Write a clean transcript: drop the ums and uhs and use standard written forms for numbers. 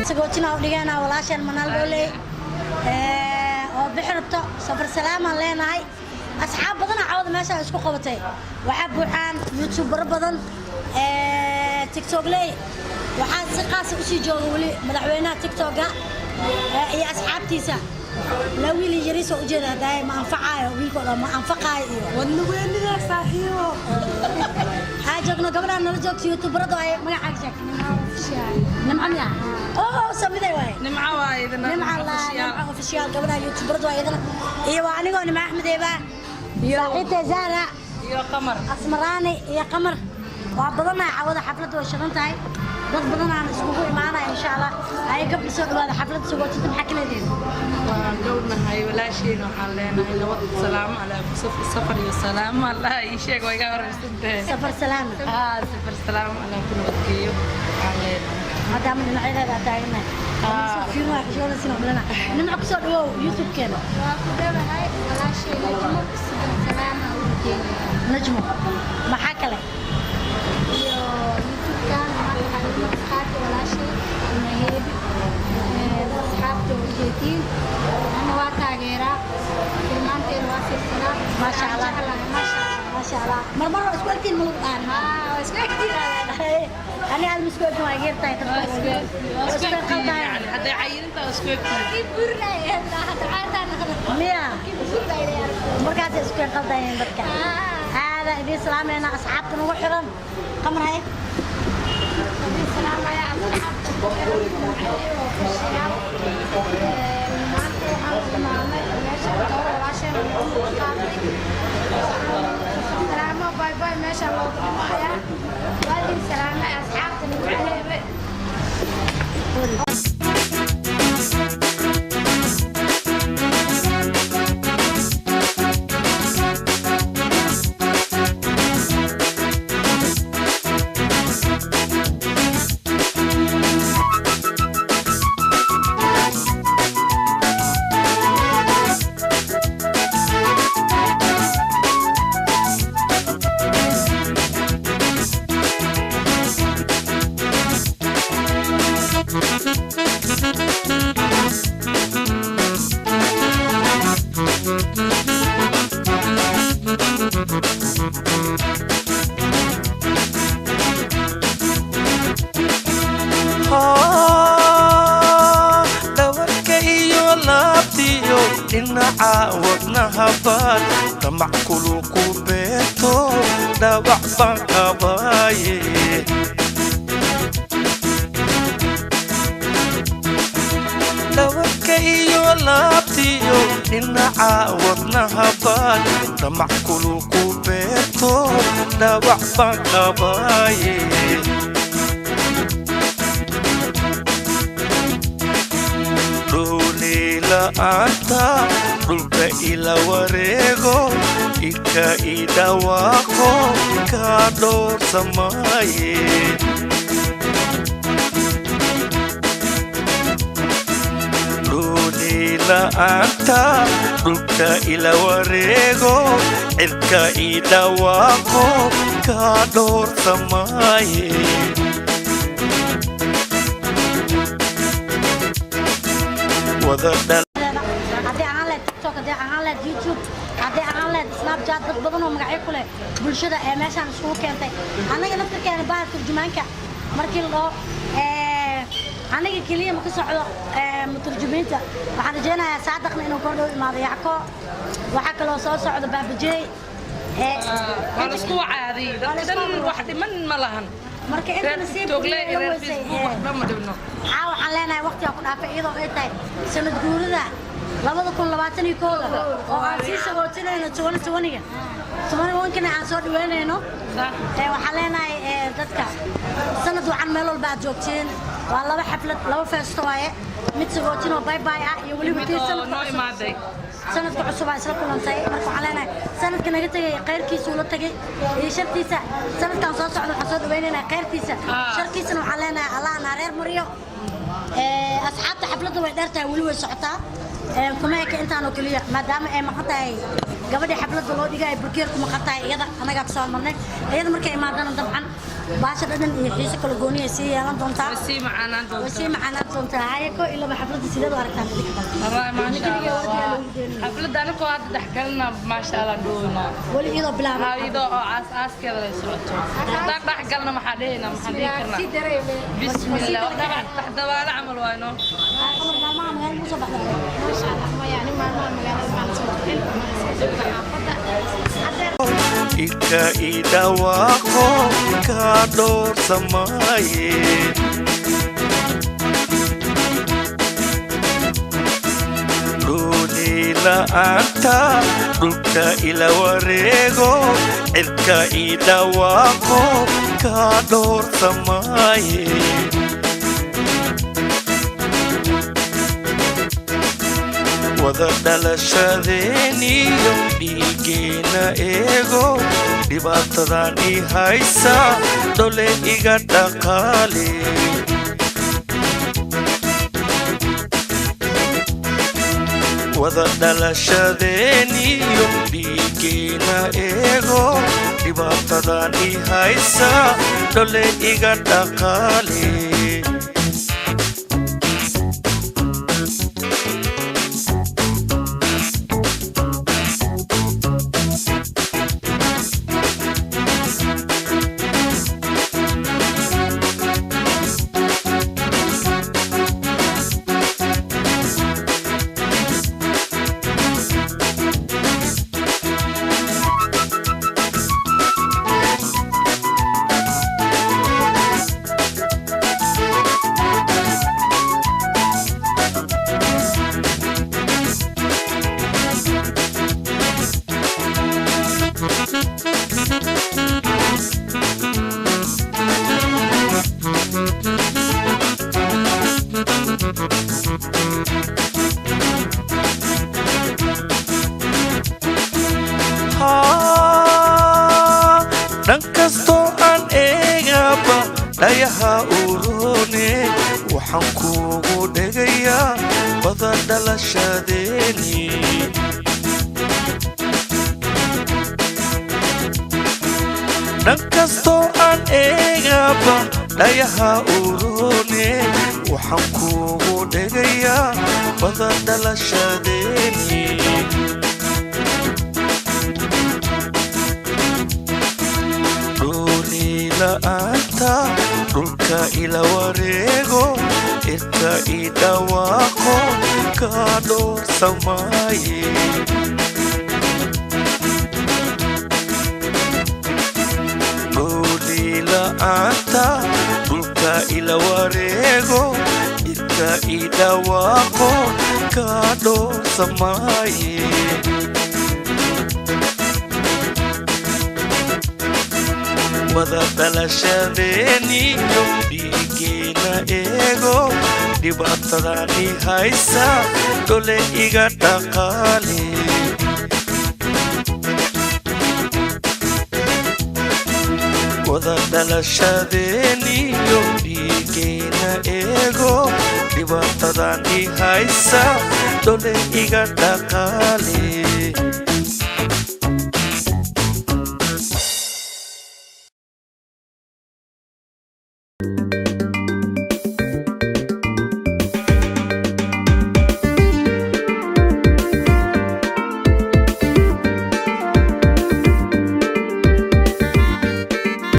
Sagootina u dhigeena walaasheen Manaal Dhooley oo bixi rabto. Safar salaamaan leenahay. Asxaab badana cawada meesha isku qabatay. Waxaa buuxaan youtubero badan, Tiktokley. Waxaa si qaasa usii jooga weli madaxweynaha TikToka iyo asxaabtiisa. La wiil yariis oo ujeeda hadaaye ma anfacaayo, wiilka oo dhan ma anfaqaayo iyo Wadna weynida, saaxiibo. Waxaa joogno gabadhaan nala joogta, youtuberada waaye. Magacaaga sheeg. Nimco miya? Oo samiday waaye. Nimco waa idin. Nimca la Nimco Official, gabadha youtuberada waa iyadana. Iyo waa anigoo Nimco Axmed Eeba, saaxiibtay Zahra iyo Qamar. Asmaraani iyo Qamar. Waa badanahay cawada. Xafladda way shidan tahay, dad badan aan iskugu imaanaya, insha Allah. Ay gabdha, soo dhawaada xafladda sagootinta. Maxaa ka leedihin? Waan dhownahay walaashiin. Waxaan leenahay nabad, salaamo alaa safar iyo salaamo. Allah ii sheeg, waa iga horeysantahay. Safar salaama. Haa, safar salaamo, Allah ku nabadgeeyo waxaan leenahay. Maadaama dhinacyadeeda aad taaganahay Nimco, kusoo dhawow YouTube-keena. Waa ku dhawahay walaashay Najmo. Sidan salaama u rajeynaya. Najmo, maxaa kale? Iyo YouTube-kan maanta waxaa igu martiqaatay walaashay Almaheebi. Asxaabta ujeediin, ana waa taageeraa, filmaanteeda waa fiirsanaa. Maasha Allah. Jeclahay, maasha Allah. Maasha Allah. Mar mar waa isku egtiin, ma lagu dhahan? Haa, waa isku egtiin. Ani aad ma isku egtin, waa geertahay dadka. Waa isku egtiin, yani hadday cayirinta waa isku egtiin. Kii buurnay hadda caataa noqda. Miya? Kii buurnay. Markaasay isku qaldayeen dadka. Aada idiin salaamayna asxaabta nagu xiran. Qamar, haye. Salaamaya asxaabta ku xiran Official. Maanta waxaan ku imaanay meesha gabar walaasheen ugu qaatay. Salaamo, bye bye, meesha loogu dhimayaa. Waa idin salaamay asxaabta nagu xeebay. Dhabarka iyo laabtiyo dhinaca wadnaha baad damac kulu ku beerto, dhawac baan qabaaye. Dhabarka iyo laabtiyo dhinaca wadnaha baad damac kulu ku beerto, dhawac baan qabaaye. La'aanta dhulka ila wareego, ika i dhawaaqo, kaa dhowrsamaaye. La'aanta dhulka ila wareego, cirka i dhawaaqo, kaa dhowrsamaaye. Wada dhal. Haddii ahaan lahayd TikTok, haddii ahaan lahayd YouTube, haddii ahaan lahayd Snapchat, dad badan oo magacyo ku leh bulshada ee meeshaan isugu keentay. Annaga naftirkeena baha turjumaanka markii la dhaho, aniga keliya ma ka socdo muturjumiinta. Waxaan rajaynayaa Saadaqna inuu kor dhow imaado. Yacko, waxaa kaloo soo socda Baabajey. Waa la isku wacaaday dadka dhan, wax dhiman ma lahan. Marka inta Reer nasiib TikTok le, u reer weysay, Facebook, wax dhan ma dhibno. Caawa waxaan leenahay waqtigaa ku dhaafay, iyadoo ay tahay sanad guurida 2021-da oo aan sii sagootinayno 2020-ga, 21-kana aan soo dhaweynayno. Waxaan leenahay dadka sanad wacan meel walba aad joogtiin. Waa laba xaflad, laba feesto waaye, mid sagootin oo bye bye ah iyo weliba Mid tii oo sanadka noo cusub. imaaday. Sanadka cusub aa isla kulantay. Marka waxaan leenahay sanadka naga tegay khayrkiisa ula tagay iyo shartiisa. Sanadkan soo socda waxaan soo dhawaynaynaa khayrkiisa, sharkiisana waxaan leenahay Allah na reer mariyo. Asxaabta, xafladda way dheer tahay, weli way socotaa. Kuma eka intaan oo keliya, maadaama ay maqan tahay gabadhii xafladda loo dhigay, burkeerku maqan tahay iyada, annagaa kasoo marnay iyada. Markay imaadana dabcan baasha dhadhan iyo xiise kala gooni ay sii yeelan doontaa. Way sii macaanaan way doontaa. Sii macaanaan doontaa. Haye, ko ilaba xafladda sideed u aragtaan idinka kale? Wallaahi maasha Keliya Allah. wardiyaa loogu deenayo. Xafladda anakoo hadda dhexgalna, maasha Allah, dhownaa. Weli iyadoo bilaabay. Iyadoo oo aas aaskeeda lay socoto haddaan dhex galno, maxaa dhehaynaa, maxaan dhihi karnaa? Bismillah, dhex dabaalo camal waayno. Qamar, maalmaha magaalada usoo baxda? Maasha Allah, maya, ani maalmaha magaalada maan soo bixin, iska jooga xaafadda hadeer. Ika i dhawaaqo kaa dhowrsamaaye. Dhuuni la'aanta dhulka ila wareego, cirka i dhawaaqo kaa dhowrsamaaye. Wada dhalashadeeniyo dhiiggeena eego, dhibaatadan i haysa dhole iga dhaqaale. Wada dhalashadeeniyo dhiiggeena eego, dhibaatadan i haysa dhole iga dhaqaale. Haa, dhan kastoo aan eegaba dhayaha uroone, waxaan kuugu dhegayaa wada dhalashadeeni. Dhan kastoo aan eegaba dhayaha uroone, waxaan kuugu dhegayaa wada dhalashadeeni. Dhuuni la'aanta dhulka ila wareego, irka i dhawaaqo kaa dhowrsamaaye. Dhuuni la'aanta dhulka ila wareego, irka i dhawaaqo kaa dhowrsamaaye. Wada dhalashadeeniyo dhiiggeena eego, dhibaatadan i haysa dhole iga dhaqaale. Wada dhalashadeeniyo dhiiggeena eego, dhibaatadan i haysa dhole iga dhaqaale.